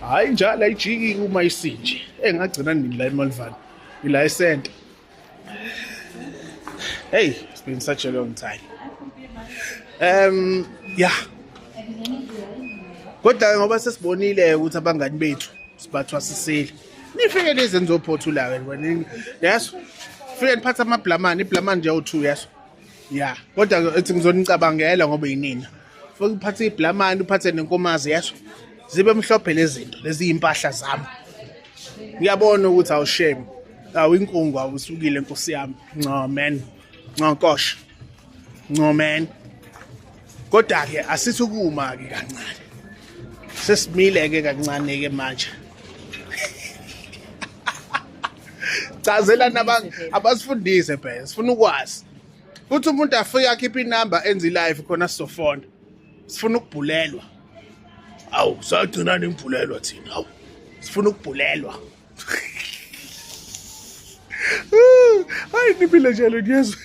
Hayi njalo ayijiki uma isinje. Engagcina nini la eMalvani? Ila esenta. Hey, it's been such a long time. Yeah. Kodwa ngoba sesibonile ukuthi abangani bethu sibathwasisile. Nifike lezi enizophothula ke wena. Yes. Fike niphatha amablamani, iblamani nje u2 yes. Yeah, kodwa ethi ngizonicabangela ngoba yinina. Fike uphathe iblamani, uphathe nenkomazi yes. Zibe mhlophe lezi zinto, lezi impahla zami. Ngiyabona ukuthi awu shame. Awu inkungu awusukile nkosi yami. Nco man. Nco nkosh. Nco man. Kodwa ke asithi ukuma ke kancane. Sesimile ke kancane ke manje. Chazelani abantu abasifundise phela sifuna ukwazi. Futhi umuntu afike akhiphe inamba enze live khona sizofona. Sifuna ukubhulelwa. Awu sagcina nembhulelwa thina. Awu sifuna ukubhulelwa. Hayi niphile njalo ngiyezwa.